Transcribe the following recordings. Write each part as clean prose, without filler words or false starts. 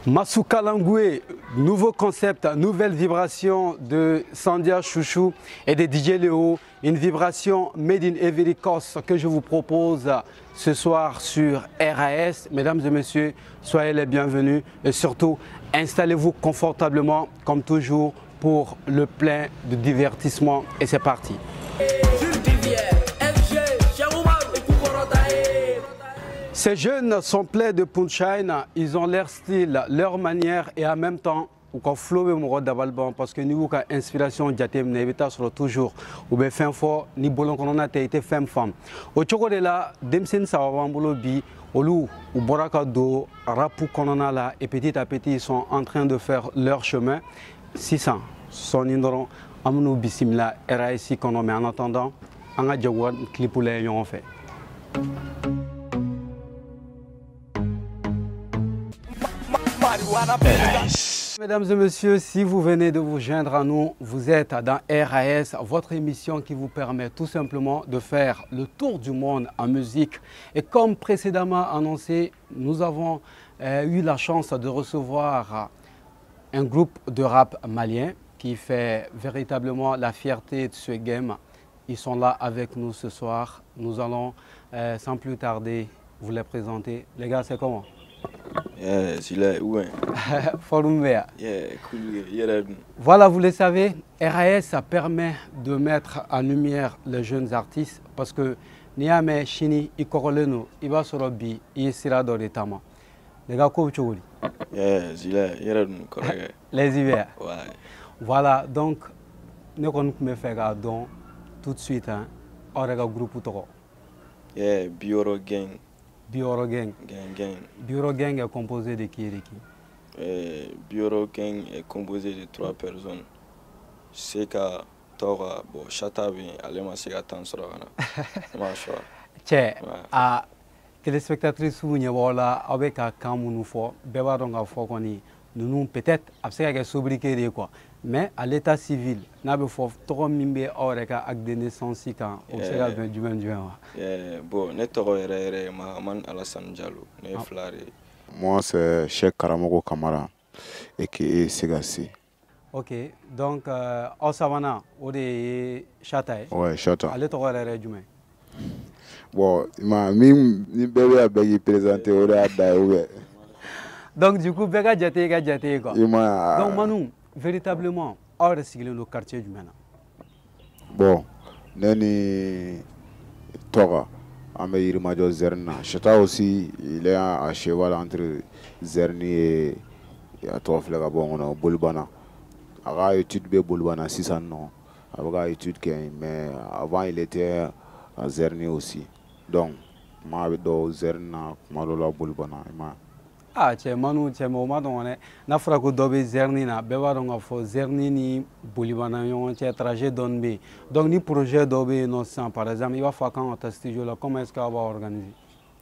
Masuka Langoué, nouveau concept, nouvelle vibration de Sandia Chouchou et de DJ Léo. Une vibration made in Ivory Coast que je vous propose ce soir sur RAS. Mesdames et messieurs, soyez les bienvenus et surtout, installez-vous confortablement comme toujours pour le plein de divertissement. Et c'est parti. Ces jeunes sont pleins de punchline, ils ont leur style, leur manière et en même temps, u ka flow bɛ mɔgɔ dabali ban parce que n'i y'u ka inspiration jateminɛ i bɛ taa sɔrɔ toujours u bɛ fɛn fɔ ni bɔlɔn kɔnɔna tɛ i tɛ fɛn faamu. O cogo de la denmisɛnnin saba b'an bolo bi, olu u bɔra ka don rap kɔnɔna la et petit à petit ils sont en train de faire leur chemin. Sisan sɔɔni dɔrɔn an bɛn'u bisimila RAS kɔnɔ, mais en attendant an ka jagoya clip lajɛ ɲɔgɔn fɛ. Mesdames et messieurs, si vous venez de vous joindre à nous, vous êtes dans RAS, votre émission qui vous permet tout simplement de faire le tour du monde en musique. Et comme précédemment annoncé, nous avons eu la chance de recevoir un groupe de rap malien qui fait véritablement la fierté de ce game. Ils sont là avec nous ce soir. Nous allons sans plus tarder vous les présenter. Les gars, c'est comment? Yeah, celui-là, ouais. Forumbea. Yeah, cool. Yeah. Voilà, vous le savez, RAS, ça permet de mettre en lumière les jeunes artistes parce que n'i y'a sini i kɔgɔlen don, i b'a sɔrɔ bi i ye sira dɔ de taama. Les gars, ko bɛ cogo di? Yeah, celui-là, yeah, kɔrɔkɛ. Les hivers. Ouais. Voilà, donc ne kɔni tun bɛ fɛ k'a dɔn tout de suite, hein, aw yɛrɛ ka groupe tɔgɔ. Yeah, Bioro Gang. Bioro Gang. Gang, gang. Bioro Gang est composé de qui et de qui? Bioro Gang est composé de trois personnes. Seka, Tora, bon, Chata bɛ yen, ale ma se ka temps sɔrɔ ka na. Ne m'a choix. Cɛ, a téléspectatrices ɲɛ b'aw la, aw bɛ ka kan minnu fɔ, bɛɛ b'a dɔn k'a fɔ kɔni ninnu peut-être a bɛ se ka kɛ sobriquet de ye quoi. Mais à l'état civil, n'a bɛ fɔ tɔgɔ min bɛ aw yɛrɛ ka acte de naissance kan, o bɛ se ka bɛn jumɛn jumɛn ma? Yeah, bon, ne tɔgɔ yɛrɛ yɛrɛ ye Mahamani Alassane Diallo, ne ye fila de ye. Moi, c'est Cheikh Karamoko Kamara, a.k.a. Segasi. Ok, donc aw sabanan o de ye Chata ye. Ouais, Chata. Ale tɔgɔ yɛrɛ yɛrɛ ye jumɛn? Bon, ma min ni bɛɛ bɛ ka bɛɛ k'i présenter o de y'a da ye ou bien. Donc du coup bɛɛ ka jate i ka jate ye quoi. I ma ye. Donc Manu, véritablement aw yɛrɛ sigilen don quartier jumɛn na? Bon, ne ni Tɔgɔ an bɛ Yirimajɔ Zɛrini na. Chata aussi, il est à cheval entre Zɛrini et a tɔgɔ filɛ ka bɔ n kɔnɔ Bolibana. A ka étude bɛ Bolibana sisan nɔ. A bɛ ka étude kɛ yen, mais avant il était à Zɛrini aussi. Donc kuma bɛ dɔw Zɛrini na, kuma dɔw la Bolibana, i ma ye. Ah cɛ Manu, cɛ o ma nɔgɔn dɛ. N'a fɔra ko dɔ bɛ Zɛrini na, bɛɛ b'a dɔn k'a fɔ Zɛrini ni Bolibana ɲɔgɔn cɛ trajet dɔɔni bɛ yen. Donc ni projet dɔ bɛ yen nɔ sisan, par exemple i b'a fɔ a kan ka taa studio la, comment est-ce que aw b'a organiser?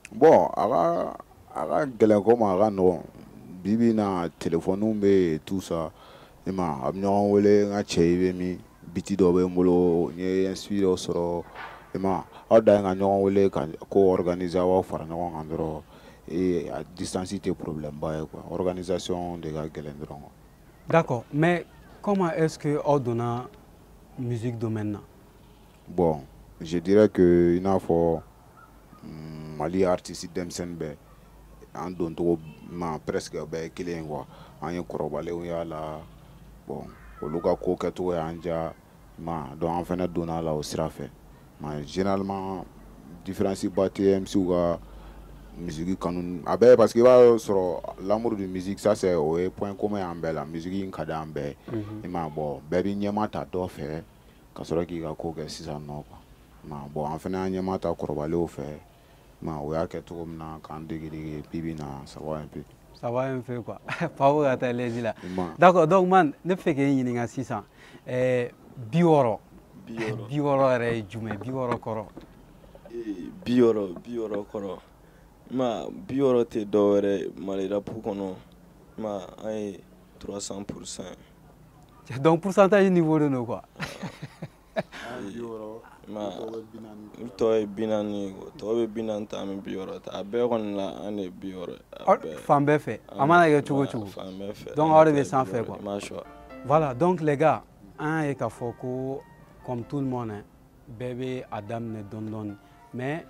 Bon, a ka gɛlɛn komi a ka nɔgɔn. Bi bi in na téléphone bɛ yen, tout ça. I ma ye, a bɛ ɲɔgɔn wele, n ka cɛ i bɛ min, beat dɔ bɛ n bolo, n ye inspi dɔ sɔrɔ. I ma ye, aw dan ye ka ɲɔgɔn wele ka ko organiser, aw b'aw fara ɲɔgɔn kan dɔrɔn. Et à distance tɛ problème ba ye quoi. Organisation de ka gɛlɛn dɔrɔn quoi. D'accord, mais comment est-ce que aw donna musique domaine na? Bon, je dirais que i n'a fɔ Mali artiste denmisɛnnin bɛɛ an doncogo ma presque bɛɛ ye kelen ye quoi. An ye kɔrɔbalenw y'a la, bon, olu ka ko kɛcogo y'an diya, i ma ye, donc an fana donna a la o sira fɛ. Mais généralement différence ba tɛ MC ka musique kanu a bɛɛ, parce que i b'a sɔrɔ l'amour de musique, ça c'est o ye point commun y'an bɛɛ la, musique in ka di an bɛɛ ye. I ma ye, bon, bɛɛ b'i ɲɛma ta dɔ fɛ ka sɔrɔ k'i ka ko kɛ sisan nɔ quoi. I ma ye, bon, an fana y'an ɲɛma ta kɔrɔbalenw fɛ, i ma ye, o y'a kɛ cogo min na k'an dege dege bi bi in na, ça va un peu. Ça va un peu quoi. Fa bɛ ka taa lɛsi la. I ma ye. D'accord, donc man, ne bɛ fɛ k'e ɲininka sisan, 60. 60. 60 yɛrɛ ye jumɛn? 60 kɔrɔ. 60, 60 kɔrɔ. Ma 60 tɛ dɔwɛrɛ ye Mali rap kɔnɔ, ma an ye 300%. Donc pourcentage niveau de don quoi. I tɔ ye 40 ye, tɔw bɛ 40 ta, an bɛ 60 ta. A bɛɛ kɔni la, an de ye 60. Fan bɛɛ fɛ, a mana kɛ cogo o cogo. Fan bɛɛ fɛ. Donc aw de bɛ sanfɛ quoi. I m'a choix. Voilà, donc les gars, an y'a ye k'a fɔ ko comme tout le monde, bɛɛ bɛ a daminɛ dɔɔni dɔɔni, mais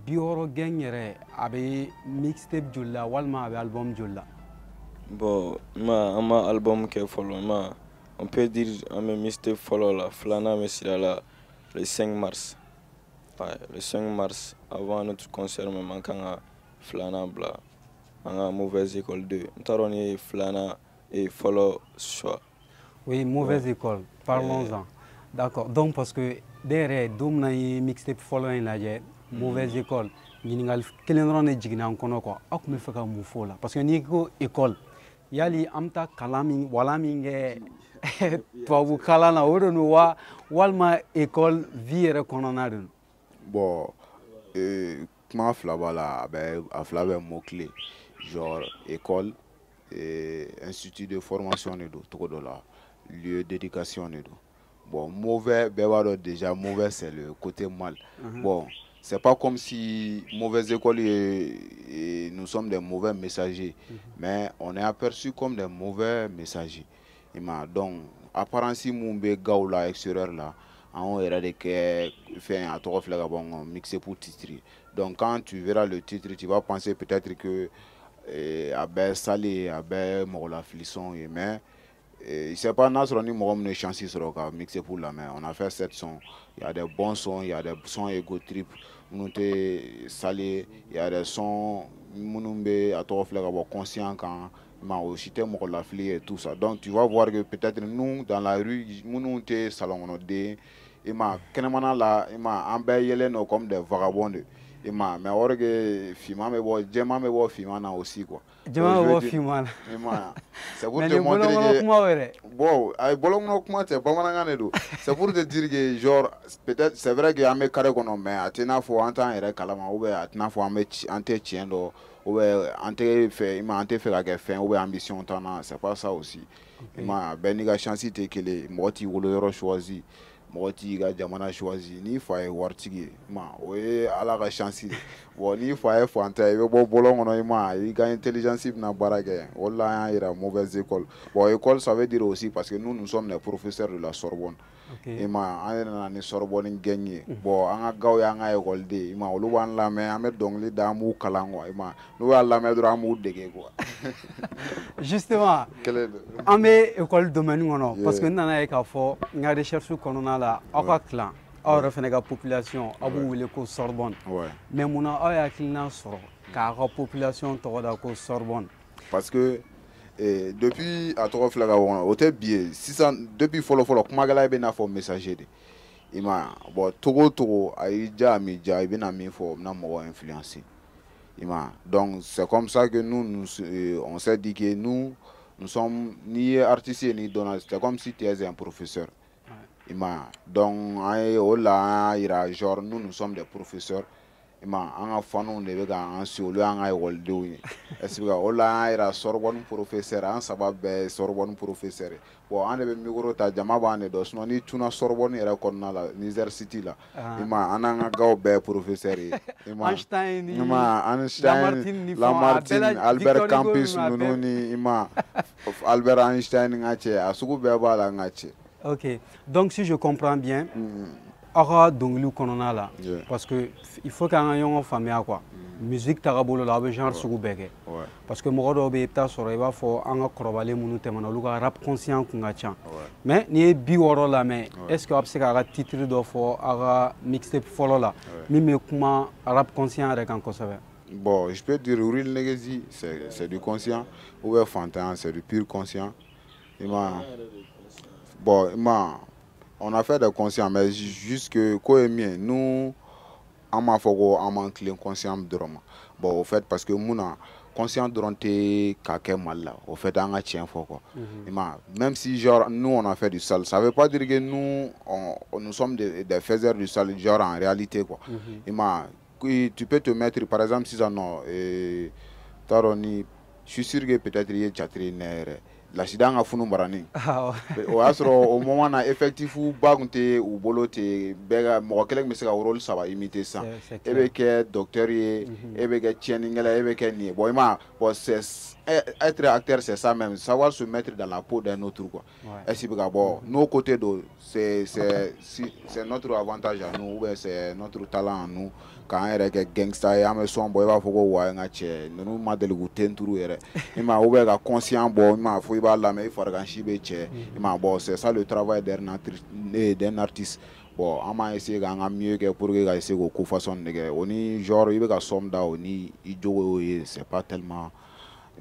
60 gang yɛrɛ, a bɛ mixtape joli la walima a bɛ album joli la? Bon, ma an ma album kɛ fɔlɔ. Ma on peut dire an bɛ mixtape fɔlɔ la, filanan bɛ sira la le 5 mars. Ouais, le 5 mars, avant notre concert même, an kan ka filanan bila, an ka Mauvaise École 2. N t'a dɔn ni ye filanan et fɔlɔ choix. Oui, Mauvaise École, parlons-en. D'accord, donc parce que ne yɛrɛ, don min na n ye mixtape fɔlɔ in lajɛ, Mauvaise École, ɲininkali kelen dɔrɔn de jiginna n kɔnɔ quoi. Aw tun bɛ fɛ ka mun fɔ o la? Parce que n'i ko école, yali an bɛ taa kalan min wala min kɛ tubabu kalan na, o de don wa, walima école vie yɛrɛ kɔnɔna de don? Bon, kuma fila b'a la, a bɛ a fila bɛ mot clé, genre école, institut de formation de don, togo dɔ la lieu d'éducation de don. Bon, mauvais, bɛɛ b'a dɔn déjà, mauvais, c'est le côté mal. Bon, c'est pas comme si mauvaise école et nous sommes des mauvais messagers, mais on est aperçu comme des mauvais messagers. I ma, donc apparence mun bɛ gaw la extérieur la, an yɛrɛ de kɛ fɛn a tɔgɔ filɛ ka bɔ n kɔnɔ, mixtape titre. Donc quand tu verras le titre, tu vas penser peut-être que a bɛɛ sale, a bɛɛ mɔgɔlafilisɔn ye, mais je sais pas n'a sɔrɔ ni mɔgɔ min ye chance sɔrɔ ka mixtape lamɛn. On a fait sept sons, il y a des bons sons, il y a des sons ego trip minnu tɛ sale, il y a des sons minnu bɛ a tɔgɔ filɛ ka bɔ conscient kan, mais o si tɛ mɔgɔ lafili et tout ça. Donc tu vas voir que peut-être nous, dans la rue, minnu tɛ salon kɔnɔ den, i ma kɛnɛmana la, i ma an bɛɛ yɛlɛn don comme des vagabonds de, i ma, mais or que finman bɛ bɔ, jɛman bɛ bɔ finman na aussi quoi. Jɛman bɛ bɔ finman na. I ma, c'est pour te montrer que bon, ayi, bɔlɔnkɔnɔ kuma tɛ, bamanankan de don. C'est pour te dire que genre peut-être c'est vrai que an bɛ carré kɔnɔ, mais a tɛ n'a fɔ an t'an yɛrɛ kalama, ou bien a tɛ n'a fɔ an bɛ an tɛ tiɲɛ dɔn, ou bien an tɛ fɛ, i ma, an tɛ fɛ ka kɛ fɛn, ou bien ambition t'an na, c'est pas ça aussi. I ma, bɛɛ n'i ka chance tɛ kelen ye. Mɔgɔ t'i wolo yɔrɔ choisi, mɔgɔ t'i ka jamana choisi. N'i fa ye waritigi ye, i ma, o ye Ala ka chance de. Bon, n'i fa ye fantan ye, i bɛ bɔ bɔlɔn kɔnɔ, i ma, i ka intelligence bɛna baara kɛ. O de la an y'a yira mauvaise école. Bon, école, ça veut dire aussi parce que nous, nous sommes les professeurs de la Sorbonne. I ma, an yɛrɛ nana ni Sorbonne gang ye. Bon, an ka gaw y'an ka école i ma, olu b'an lamɛn, an bɛ dɔnkili da, an b'u kalan quoi. I ma, n'u y'a lamɛn dɔrɔn, an b'u dege quoi. Justement, an bɛ école domaine kɔnɔ, parce que n nana ye k'a fɔ n ka recherche kɔnɔna la, aw ka clan, aw yɛrɛ fana ka population, aw b'u wele ko Sorbonne. Mais munna aw ye hakilina sɔrɔ k'a ka population tɔgɔ da ko Sorbonne? Parce que depuis a tɔgɔ filɛ ka bɔ kɔnɔ, o tɛ bi ye sisan, depuis fɔlɔ fɔlɔ, kumakɛla bɛ n'a fɔ messager de, i ma. Bon, togo o togo, a y'i diya, a m'i diya, i bɛna min fɔ, o bɛna mɔgɔ influencer, i ma. Donc c'est comme ça que nous, nous on s'est dit que nous, nous sommes, n'i ye artiste ye, n'i dɔnna, c'est comme si tu es un professeur, i ma. Donc an ye o la, an y'a yira genre nous, nous sommes des professeurs, i ma, an ka faniw de bɛ k'an suit, olu y'an ka ekɔlidenw ye. Est-ce que o la an y'a yira Sorbonne professeur, an saba bɛɛ ye Sorbonne professeur ye. Bon, an de bɛ micro ta, jama b'an de dɔn, sinon n'i tunna Sorbonne yɛrɛ kɔnɔna la, Niger City la, i ma, an n'an ka gaw bɛɛ ye professeur ye, i ma. Einstein ni i ma, Einstein, Lamartine, Albert Camus ninnu ni, i ma, Albert Einstein n ka cɛ, a sugu bɛɛ b'a la n ka cɛ. Ok, donc si je comprends bien, aw ka dɔnkiliw kɔnɔna la, parce que il faut k'an ka ɲɔgɔn faamuya quoi, musique tagabolo la, aw bɛ genre sugu bɛɛ kɛ, parce que mɔgɔ dɔw bɛ yen, i bɛ taa sɔrɔ i b'a fɔ an ka kɔrɔbalen minnu tɛmɛna, olu ka rap conscient kun ka ca. Mais n'i ye 60 lamɛn, est ce que aw bɛ se k'a ka titre dɔ fɔ aw ka mixtape fɔlɔ la min bɛ kuma rap conscient yɛrɛ kan kosɛbɛ? Bon, je peux dire Real Legacy, c'est du conscient, ou bien Fantan, c'est du pur conscient. I ma, bon, i ma, on a fait des conscients, mais juste que ko ye min ye, nous, an m'a fɔ ko an m'an tilen conscient dɔrɔn ma. Bon, au fait, parce que mun na conscient dɔrɔn tɛ ka kɛ Mali la, au fait, an ka tiɲɛ fɔ quoi. I ma, même si genre nous, on a fait du sale, ça veut pas dire que nous, nous sommes des faiseurs du sale, genre en réalité quoi. I ma, tu peux te mettre par exemple sisan nɔ, t'a dɔn ni, je suis sûr que peut-être i ye jatiri ne yɛrɛ. Lasidan ka funu marani. O y'a sɔrɔ o moment na, effectif ba tun tɛ u bolo ten. Bɛɛ ka mɔgɔ kelen bɛ se ka rôle saba imiter sisan. E bɛ kɛ docteur ye, e bɛ kɛ tiɲɛnikɛla, e bɛ kɛ nin ye. Bon, i ma, bon, c'est être acteur, c'est ça même, savoir se mettre dans la peau d'un autre, quoi. Est-ce que bɛ ka bɔ n'o côté don, c'est notre avantage à nous ou bien c'est notre talent à nous k'an yɛrɛ kɛ gangsta ye. An bɛ son bɔ, i b'a fɔ ko wa n ka cɛ ninnu ma deli k'u ten turu yɛrɛ, i ma, ou bien ka conscient bɔ, i ma, fo i b'a lamɛn, i farigansi bɛ cɛ, i ma. Bon, c'est ça le travail d'un artiste. Bon, an b'a essayer k'an ka mieux kɛ pour que ka essayer k'o ko façon de kɛ. O ni genre i bɛ ka son da, o ni i jogo y'o ye, c'est pas tellement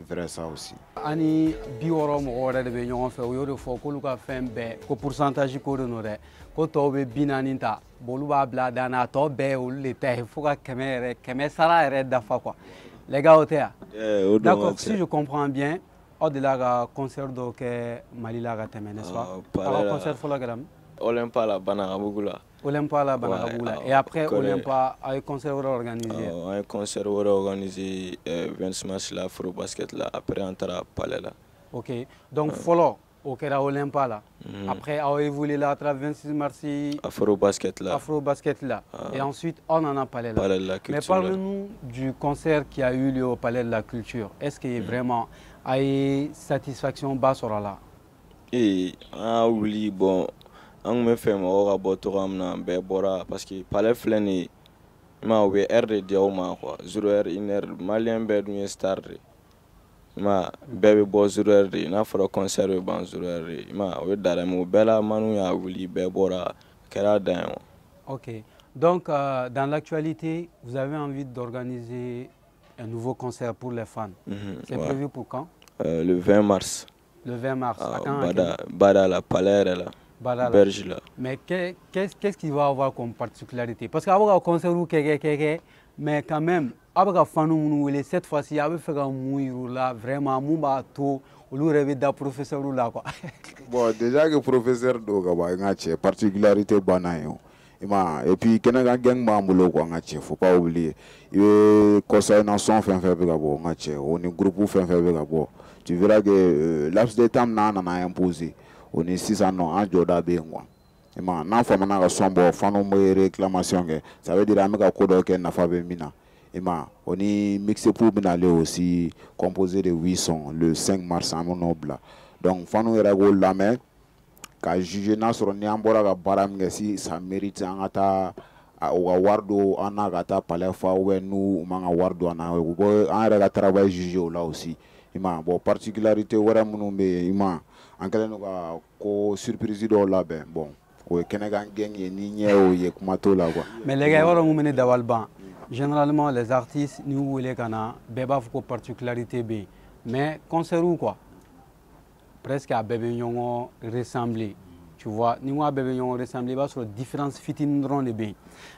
vrai ça aussi. Ani 60 mɔgɔ wɛrɛ de bɛ ɲɔgɔn fɛ, u y'o de fɔ k'olu ka fɛn bɛɛ ko pourcentage ko de don dɛ, ko tɔw bɛ 40 ta. Bon, olu b'a bila a dan na, a tɔ bɛɛ olu de ta ye, fo ka 100 yɛrɛ, 100 sara yɛrɛ dafa, quoi. Les gars, o tɛ yan? O don. D'accord, si je comprends bien, aw delila ka concert dɔw kɛ Mali la ka tɛmɛ, n'est-ce pas? Aw ka concert fɔlɔ kɛra min? Olympa la, Banakabugu la. Olympa la, Banakabugu la. Et après Olympa, aw ye concert wɛrɛ organisé? An ye concert wɛrɛ organisé 26 mars la, Afro Basket la. Après an taara Palais la. Ok, donc fɔlɔ o kɛra Olympa la. Après aw évolué la, a taara 26 mars. Afro Basket la. Afro Basket la. Et ensuite aw nana Palais la. Palais de la Culture. Mais parle-nous du concert qui a eu lieu au Palais de la Culture. Est-ce que vraiment a ye satisfaction ba sɔrɔ a la? Ee, an y'a wuli. Bon, an tun bɛ fɛ mɔgɔw ka bɔ cogoya min na, bɛɛ bɔra, parce que Palais filɛ nin ye, i ma, u bɛ heure de di aw ma, quoi, 0 heure, 1 heure. Malien bɛɛ dun ye star de, i ma, bɛɛ bɛ bɔ 0 heure de. N'a fɔra concert bɛ ban 0 heure de, i ma, o ye dara, mais o bɛɛ la manu y'a wuli, bɛɛ bɔra, a kɛra dan ye. Ok, donc dans l'actualité, vous avez envie d'organiser un nouveau concert pour les fans. C'est prévu pour quand? Le 20 mars. Le 20 mars. À quand? Bada, Bada la, Palais yɛrɛ la. Bada la. Berge la. Mais qu'est-ce qu'il va avoir comme particularité? Parce que aw bɛ ka concert kɛ kɛ kɛ, mais quand même aw bɛ ka fans minnu wele cette fois-ci, aw bɛ fɛ ka mun yir'u la vraiment, mun b'a to olu yɛrɛ bɛ da professeur la, quoi? Bon, déjà que professeur don ka ban, n ka cɛ, particularité banna yen o, i ma. Et puis kɛnɛkan gang b'an bolo, quoi, n ka cɛ, faut pas oublier. I bɛ kɔsa in na, son fɛn fɛn bɛ ka bɔ, n ka cɛ, o ni groupe fɛn fɛn bɛ ka bɔ, tu verras que laps de temps min na an nana imposer, o ni sisan nɔ, an jɔda bɛ yen, quoi, i ma. N'an famana ka son bɔ, fanu bɛ réclamation kɛ, ça veut dire an bɛ ka ko dɔ kɛ, nafa bɛ min na, i ma. O ni mixtape bɛ nalen aussi, composé de huit sons, le 5 mars an bɛ n'o bila. Donc fanu yɛrɛ k'o lamɛn ka juger n'a sɔrɔ ni an bɔra ka baara min kɛ, si ça mérite an ka taa u ka wari don an na ka taa Palais fa, ou bien n'u man ka wari don an na, u bɛ an yɛrɛ ka travail juger o la aussi, i ma. Bon, particularité wɛrɛ minnu bɛ yen, i ma, an kɛlen don ka ko surprise dɔw labɛn. Bon, o ye kɛnɛkan gang ye, ni ɲɛ y'o ye, kuma t'o la, quoi. Mais les gars, i b'a dɔn mun bɛ ne dabali ban? Généralement, les artistes, n'i y'u wele ka na, bɛɛ b'a fɔ ko particularité bɛ yen, mais concert, quoi, presque a bɛɛ bɛ ɲɔgɔn ressembler, tu vois. Ni n ko a bɛɛ bɛ ɲɔgɔn ressembler, i b'a sɔrɔ différence fitinin dɔrɔn de bɛ yen.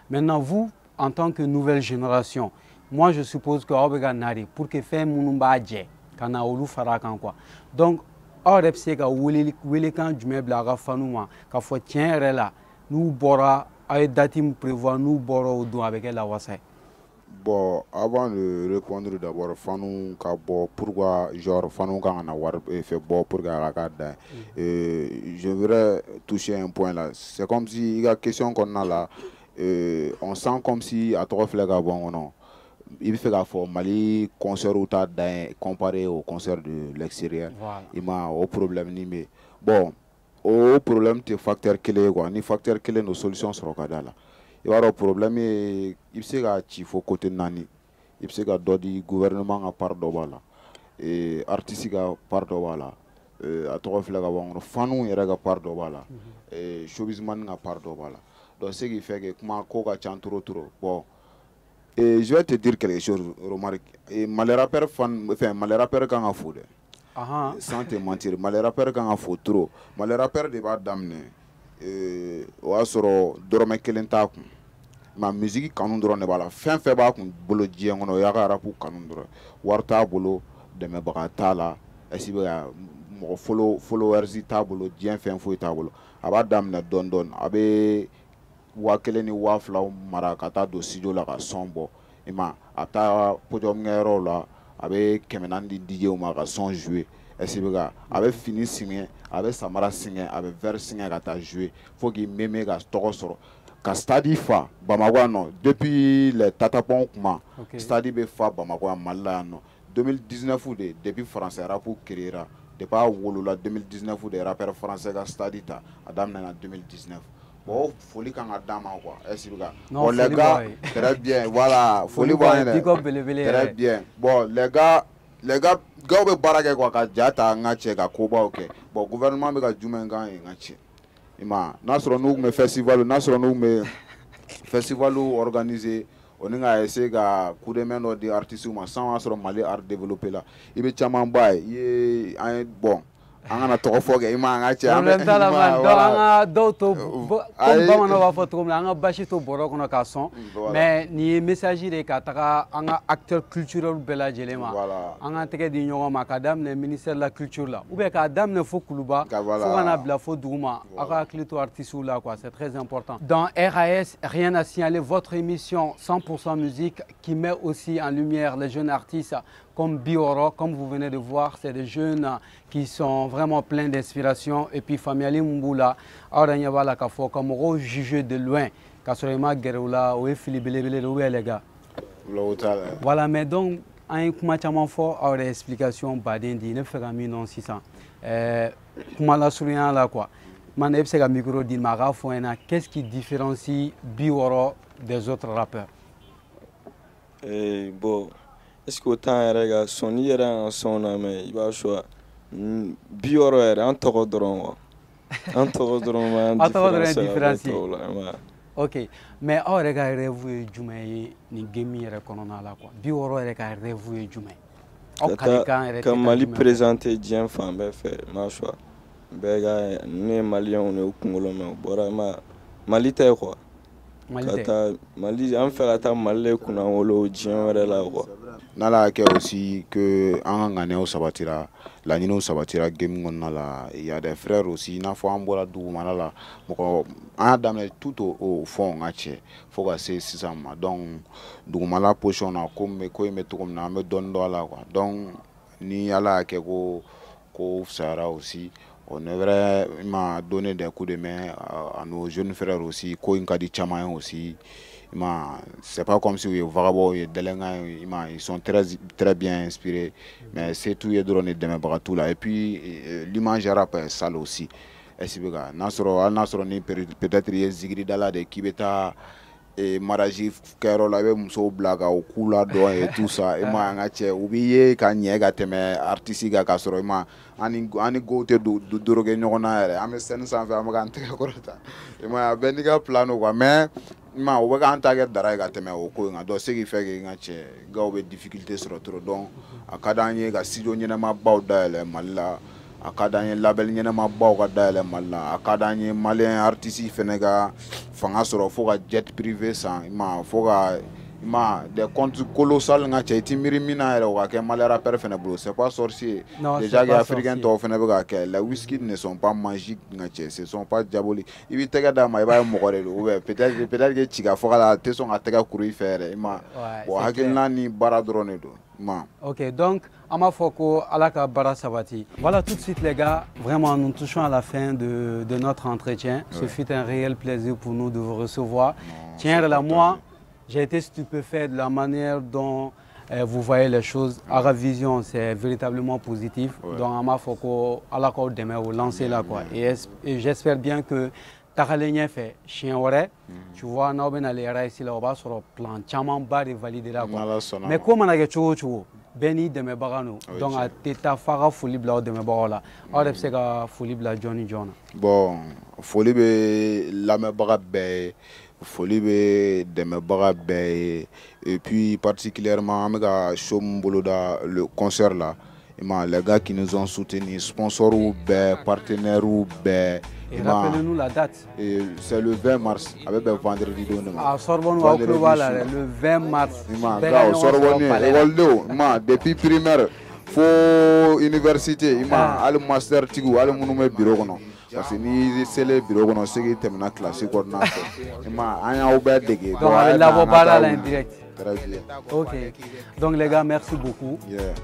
Maintenant, vous, en tant que nouvelle génération, moi je suppose que aw bɛ ka na de pour que fɛn minnu b'a jɛ ka na olu fara a kan, quoi. Donc aw yɛrɛ bɛ se ka wele welekan jumɛn bila aw ka fanu ma, k'a fɔ tiɲɛ yɛrɛ la, n'u bɔra, aw ye date min prévoir, n'u bɔra o don, a bɛ kɛ lawasa ye? Bon, avant de répondre d'abord, fanu ka bɔ, pourquoi genre fanu kan ka na wari fɛ bɔ pour que a ka k'a dan ye, je voudrais toucher un point là. C'est comme si i ka question kɔnɔna la, on sent comme si a tɔgɔ filɛ ka bɔ n kɔnɔ, i bɛ fɛ k'a fɔ Mali concert ta dan ye comparé au concert de l'extérieur. Voilà. I ma, o problème ni bɛ yen. Bon, o problème tɛ facteur kelen ye, quoi. Ni facteur kelen don, solution sɔrɔ ka d'a la. I b'a dɔn, problème ye, i bɛ se k'a ci fo côté naani. I bɛ se ka dɔ di gouvernement ka part dɔ b'a la, artiste ka part dɔ b'a la, a tɔgɔ filɛ ka bɔ n kɔnɔ, fanu yɛrɛ ka part dɔ b'a la, showbizman ka part dɔ b'a la. Donc ce qui fait que kuma ko ka ca trop trop. Bon, et je vais te dire quelque chose, remarque, et Mali rappeur fan, enfin Mali rappeur kan ka fo dɛ. Sans te mentir, Mali rappeur kan ka fo trop. Mali rappeur de b'a daminɛ, o y'a sɔrɔ dɔrɔmɛ kelen t'a kun, ma musique kanu dɔrɔn de b'a la. Fɛn fɛn b'a kun bolo diɲɛ kɔnɔ, o y'a ka rap kanu dɔrɔn. Wari t'a bolo, dɛmɛbaga t'a la, est-ce que ka mɔgɔ followers t'a bolo, diɲɛ fɛn foyi t'a bolo. A b'a daminɛ dɔɔni dɔɔni, a bɛ 1000 ni 2000 mara ka taa don studio la ka son bɔ, i ma. A bɛ taa podium kɛyɔrɔw la, a bɛ 400 di DJ ma ka son jouer. Est-ce que a bɛ fini singɛ, a bɛ samara singɛ, a bɛ verre singɛ ka taa jouer fo k'i mɛmɛ ka tɔgɔ sɔrɔ. Ka stade fa Bamakɔ yan nɔ depuis les Tatapon kuma, stade bɛ fa Bamakɔ yan Mali la yan nɔ. 2019 de, depuis français rap créera, depuis a wolola 2019 de rappeur français ka stade ta, a daminɛna 2019. Bon, foli kan ka d'a ma quoi. Est-ce que bon les gars, très bien, voilà, foli b'an yɛrɛ. Très bien. Bon les gars gaw bɛ baara kɛ quoi, ka ja ta an ka cɛ ka kobaw kɛ. Bon gouvernement bɛ ka jumɛn k'an ye n ka cɛ? I ma n'a sɔrɔ n'u tun bɛ festival, n'a sɔrɔ n'u tun bɛ festival organiser, o ni ka essayer ka coup de main dɔ di artistes ma, san y'a sɔrɔ Mali art développé la, i bɛ caman ba ye. I ye an ye bon an kana tɔgɔ fɔ kɛ, i ma an ka cɛ. Problème t'a la man. Donc an ka dɔw to comme bamananw b'a fɔ cogo min na, an ka basi to bɔrɔ kɔnɔ k'a sɔn. Mais nin ye message de ye ka taga an ka acteurs culturels bɛɛ lajɛlen ma. An k'an tɛgɛ di ɲɔgɔn ma k'a daminɛ ministère de la culture la, ou bien k'a daminɛ fo Kuluba, fo ka na bila fo duguma. Aw ka hakili to artistes la quoi, c'est très important. Dans RAS, rien à signaler, votre émission 100% musique qui met aussi en lumière les jeunes artistes comme Biworo, comme vous venez de voir, c'est des jeunes qui sont vraiment pleins d'inspiration. Et puis, Famiali Mboula, aw k'a fɔ ka mɔgɔw juger de loin, k'a sɔrɔ i ma gɛrɛ u la, o ye fili belebele de, ou bien les gars? Voilà, mais donc, an ye kuma caman fɔ, aw yɛrɛ explication baden di, ne bɛ fɛ ka min dɔn sisan, kuma lasurunya la quoi. Man, e bɛ se ka micro di ma, a k'a fɔ n ɲɛna, qu'est-ce qui différencie Biworo des autres rappeurs? Bon, est-ce que o t'an yɛrɛ ka son, n'i yɛrɛ y'an ka son lamɛn, i b'a sɔrɔ Biworo yɛrɛ an tɔgɔ dɔrɔn quoi. An tɔgɔ dɔrɔn b'an différencier. Ok, mais aw yɛrɛ ka rêve ye jumɛn ye nin game yɛrɛ kɔnɔna la quoi? Biworo yɛrɛ ka rêve ye jumɛn ye? Aw kalikan yɛrɛ ka Mali présenter diɲɛ fan bɛɛ fɛ, ma choix. Bɛɛ ka ne ye maliyɛnw de ye, u kunkolo mɛn, u bɔra ma Mali tɛ quoi. Ka taa Mali, an fɛ ka taa Mali de kunnawolo diɲɛ wɛrɛ la quoi. N'Ala y'a kɛ aussi que an ka ŋaniyaw sabatira, laɲiniw sabatira game kɔnɔna la, il y a des frères aussi, i n'a fɔ an bɔra dugumana la, mɔgɔ an y'a daminɛ tout au fond n ka cɛ fo ka se sisan ma. Donc dugumala position na, ko in bɛ cogo min na, an bɛ dɔɔnin dɔn a la quoi. Donc ni Ala y'a kɛ ko fisayara aussi, on devrait m'a donné des coups de main à nos jeunes frères aussi. Ko in ka di caman ye aussi. C'est pas comme si u ye vagabond ye, délinquants, ils sont très très bien inspirés, mais c'est tout ye dɔrɔn de dɛmɛbaga t'u la. Et puis l'image rap est sale aussi. Est-ce que n'a sɔrɔ hali n'a sɔrɔ ni peut-être i ye zikiridala de k'i bɛ taa mariage kɛyɔrɔ la, i bɛ musow bila ka o k'u la dɔn et tout ça, i ma an ka cɛ, u b'i ye ka ɲɛ ka tɛmɛ artiste kan, k'a sɔrɔ i ma an ni go tɛ doroge ɲɔgɔn na yɛrɛ. An bɛ scène sanfɛ, an bɛ k'an tɛgɛ kɔrɔta, i ma a bɛɛ n'i ka plan don quoi. Mais i ma u bɛ k'an ta kɛ dara ye ka tɛmɛ o ko in kan. Donc ce qui fait que n ka cɛ gars bɛ difficulté sɔrɔ trop. Donc a ka d'an ye ka studio ɲɛnɛmabaw dayɛlɛ Mali la, a ka d'an ye label ɲɛnɛmabaw ka dayɛlɛ Mali la, a ka d'an ye malien artiste fɛnɛ ka fanga sɔrɔ fo ka jet privé san, i ma fo ka i ma des comptes colossal n ka cɛ, i ti miiri min na yɛrɛ, o ka kɛ malien rappeur fɛnɛ bolo. C'est pas sorcier. Déjà que africain tɔw fɛnɛ bɛ ka kɛ, les whisky ne sont pas magiques n ka cɛ, ce sont pas diaboliques. I b'i tɛgɛ d'a ma, i b'a ye mɔgɔ de don, ou bien peut-être que ci ka fɔ la, a tɛ sɔn ka tɛgɛ kuru i fɛ yɛrɛ, i ma. Bon hakilina ni baara dɔrɔn de don. Ok, donc, an b'a fɔ ko Ala ka baara sabati. Voilà, tout de suite les gars, vraiment nous touchons à la fin de notre entretien. Ce fut un réel plaisir pour nous de vous recevoir. Tiens, là, moi, j'ai été stupéfait de la manière dont vous voyez les choses. À la vision, c'est véritablement positif. Donc, an b'a fɔ ko Ala k'aw dɛmɛ o lancer là quoi. Et j'espère bien que tagalen ɲɛfɛ siɲɛ wɛrɛ, tu vois, n'aw bɛna le RAS la, o b'a sɔrɔ plan camanba de validé la quoi. Mais ko mana kɛ cogo o cogo, bɛɛ n'i dɛmɛbaga don. Donc a tɛ taa f'a ka foli bila aw dɛmɛbagaw la. Aw yɛrɛ bɛ se ka foli bila jɔn ni jɔn na? Bon, foli bɛ lamɛnbaga bɛɛ ye, foli bɛ dɛmɛbaga bɛɛ ye, et puis particulièrement an bɛ ka show min boloda, le concert là, les gars qui nous ont soutenus, sponsors bɛɛ, partenaires bɛɛ. Et rappelez-nous la date. C'est le 20 mars, avec le vendredi. Ah, Sorbonne, le 20 mars. Sorbonne, depuis primaire, fo université, al master tigu, al munu me bureau kono. Parce que ni sele bureau kono, c'est qui termine classe kono. An y'aw bɛɛ dege. Donc avec la baara là en direct. Très bien. Ok. Donc les gars, merci beaucoup. Yeah.